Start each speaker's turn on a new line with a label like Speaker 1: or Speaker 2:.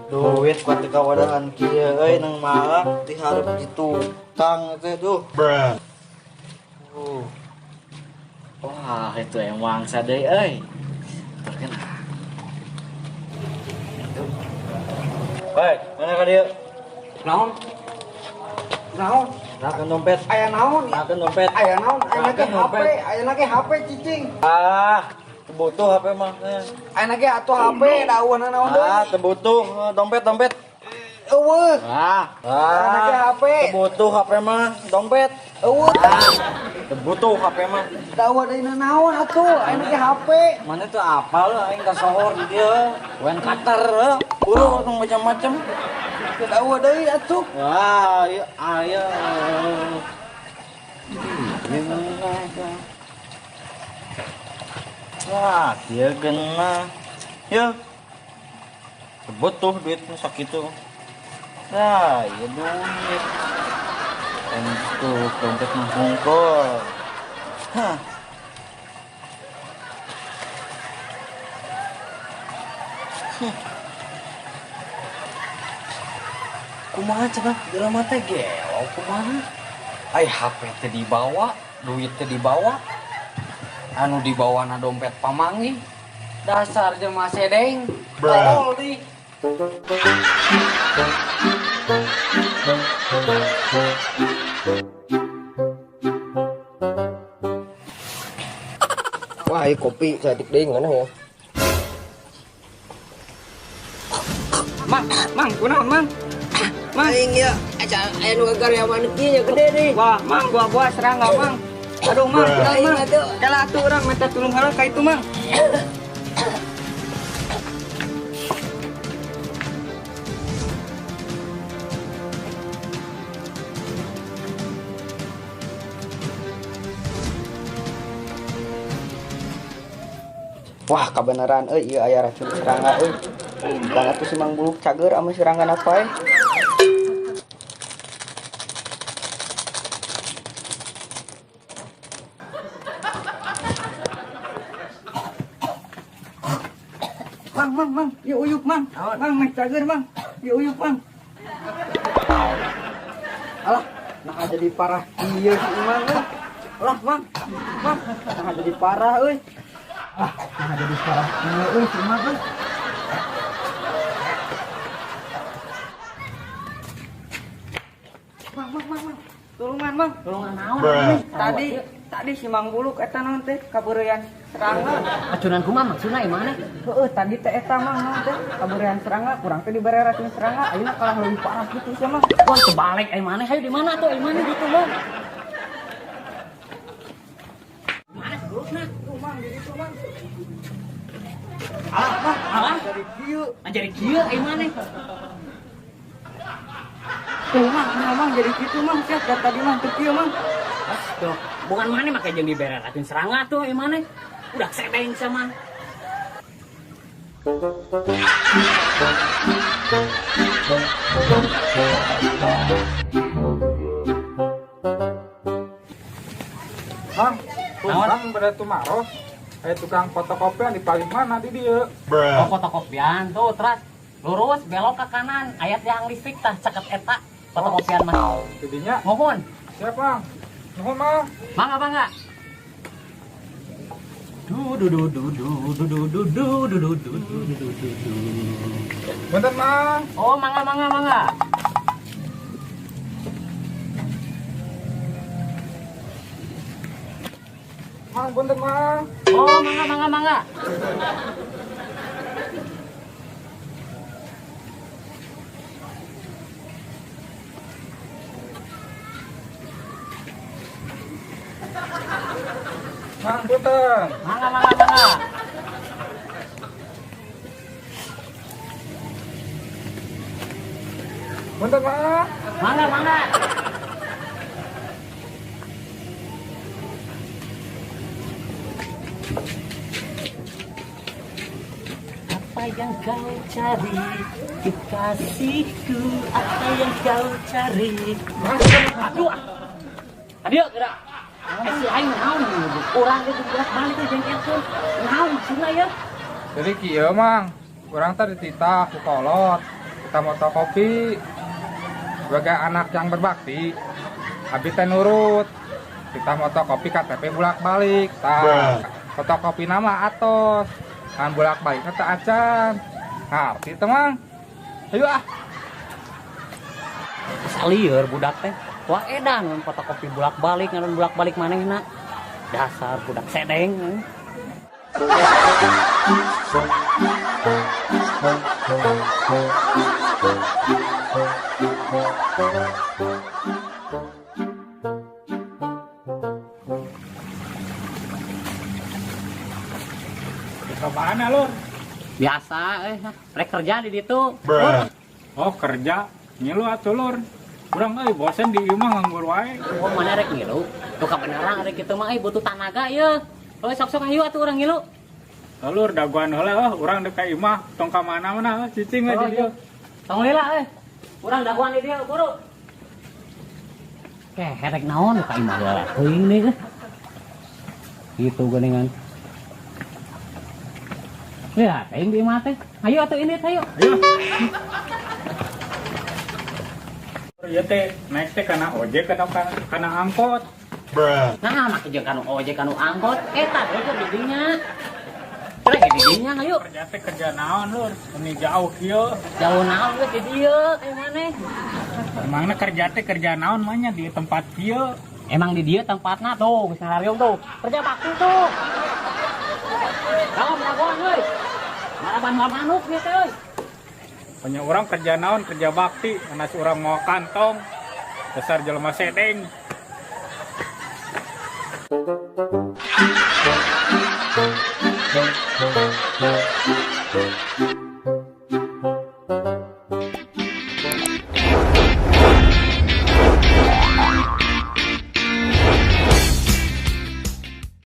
Speaker 1: Duit kuat kawadahan kieu euy nang maak dihareup di tukang teh tuh.
Speaker 2: Bruh.
Speaker 1: Wah, itu emang sadai euy. Terken. Hei, mana ka dieu?
Speaker 3: Naon? Naon?
Speaker 1: Nakeun dompet.
Speaker 3: Aya naon?
Speaker 1: Nakeun dompet.
Speaker 3: Aya naon? Aya ge
Speaker 1: Nakeun
Speaker 3: HP,
Speaker 1: dompet.
Speaker 3: aya ge HP cicing.
Speaker 1: Ah, teu butuh HP mah.
Speaker 3: Aya ge atuh HP da eueuhna naon deui.
Speaker 1: Ah, teu butuh dompet, dompet.
Speaker 3: Eueuh.
Speaker 1: Ah,
Speaker 3: Aya ge HP.
Speaker 1: Teu butuh HP mah, dompet.
Speaker 3: Eueuh.
Speaker 1: Teu butuh HP mah.
Speaker 3: Da eueuh deui naon atuh? Aya ge HP.
Speaker 1: Mana tuh apal aing kasohor di dieu. Wen cutter, buru tong macam-macam.
Speaker 3: Da eueuh deui atuh.
Speaker 1: Wah, ayo, ayo. Wah, dia kena. Ya. Butuh duit sakitu. Nah, ya duit. Untuk dompet mah hungkul. Hah. Kumaha cenah jelema teh gelo kumaha?
Speaker 3: Ai HP teh dibawa, duit teh dibawa. Anu dibawa na dompet pamangi. Dasar jelema sedeng. Tolol di.
Speaker 4: Wah, ini kopi cantik deh mana ya?
Speaker 3: Mang, mang, kunaon mang? Mang.
Speaker 4: Aing ya, aca aya nu gagaryawan kieu nya gede nih.
Speaker 3: Wah, mang, gua serangga mang. Aduh mang, kunaon mang. Kala atuh urang minta tulung heula ka itu mang.
Speaker 4: Wah, kebenaran euy ieu aya racun serangga euy. Dan atuh si Mang Buluk cager ame serangga apa
Speaker 3: Mang, mang, mang, ieu uyuk mang. Mang, meh cager mang. Ieu uyuk mang.
Speaker 4: Alah, nah jadi parah ieu si Mang euy. Alah, Mang. Mang, nah jadi parah euy.
Speaker 3: Ah, nah jadi parah ieu euy si Mang euy. Mang, mang, mang, mang. Tulungan, Mang.
Speaker 5: Tulungan naon?
Speaker 3: Tadi si Mang Buluk eta naon teh kabeureuyan serangga.
Speaker 5: Racunan kumaha maksudna ieu maneh?
Speaker 3: Heeh, tadi teh eta Mang naon teh kabeureuyan serangga, kurang teh dibere racun serangga, ayeuna kalah leuwih parah kitu sia Mang.
Speaker 5: Wah, terbalik ai maneh, hayu di mana tuh ai maneh gitu, Mang? Mana Bulukna?
Speaker 3: Tuh Mang, di ditu Mang.
Speaker 5: Alah, Mang, alah.
Speaker 3: Jadi kieu.
Speaker 5: Jadi kieu ai maneh.
Speaker 3: Tuh Mang, nah, Mang jadi kitu Mang, sia da tadi mah teu kieu Mang.
Speaker 5: Tuh, bukan maneh make jeung dibere racun serangga tuh ai maneh. Udah sedeng sama.
Speaker 6: Mang, tukang pada tumaros. Tukang fotokopian di paling mana di dieu?
Speaker 5: Oh, fotokopian tuh terus lurus belok ke kanan, aya tiang listrik tah caket eta fotokopian mah.
Speaker 6: Jadinya
Speaker 5: Mohon.
Speaker 6: Siap, Mang. Nuhun, Mang.
Speaker 5: Mang apa enggak? Du du du du du du du du du du du du du du du du.
Speaker 6: Punten, Mang.
Speaker 5: Oh, mangga mangga mangga.
Speaker 6: Mang, punten, Mang.
Speaker 5: Oh, mangga mangga mangga.
Speaker 6: Mang, punten.
Speaker 5: Mangga mangga mangga.
Speaker 6: Punten, Mang.
Speaker 5: Mangga mangga. Apa yang kau cari, kekasihku? Apa yang kau cari? Aduh, aduh, gerak. Si aing naon urang ge bolak-balik dijengkelkeun. Naon maksudna ieu?
Speaker 6: Jadi kieu Mang, urang teh dititah ku kolot, kita motokopi sebagai anak yang berbakti. Abi teh nurut. Kita motokopi KTP bolak-balik. Tah, fotokopi nama atos. Kan bolak-balik teh acan. Ngarti teh Mang. Ayo ah.
Speaker 5: Asa lieur budak teh. Wah edan mun fotokopi bolak-balik ngalun bolak-balik manehna. Dasar budak sedeng.
Speaker 6: Ke mana lur?
Speaker 5: Biasa rek kerja di ditu.
Speaker 6: Oh kerja, ngilu atuh lur. Urang euy bosen di imah nganggur wae.
Speaker 5: Oh mana rek ngilu? Tuh kabeneran rek kitu mah euy butuh tanaga ieu. Oh sok-sok ayo atuh urang ngilu.
Speaker 6: Lur dagoan heula oh, urang dek ka imah tong ka mana-mana cicing
Speaker 5: Oh,
Speaker 6: aja dia.
Speaker 5: Tong lila euy. Urang dagoan di dieu buru. Keh rek naon ka imah heula teuing deui euy. Gitu geuningan. Ya, teuing di imah teh. Ayo atuh ini ayo.
Speaker 6: Ayo. Ieu teh naik teh kana ojek atau kana angkot?
Speaker 5: Nah, make jeung kanu ojek kanu angkot eta we ke didinya. Rek di didinya ayo.
Speaker 6: Kerja teh kerja naon lur? Ini jauh kieu.
Speaker 5: Jauh naon we di dieu kayak maneh.
Speaker 6: Emangna kerja teh kerja naon mah nya di tempat kieu?
Speaker 5: Emang di dieu tempatna tuh, geus ngariung tuh. Kerja bakti tuh. Kamu dagoan euy. Maraban manuk ieu teh euy.
Speaker 6: Punya orang kerja naon kerja bakti, anas urang mau kantong. Dasar jelema sedeng.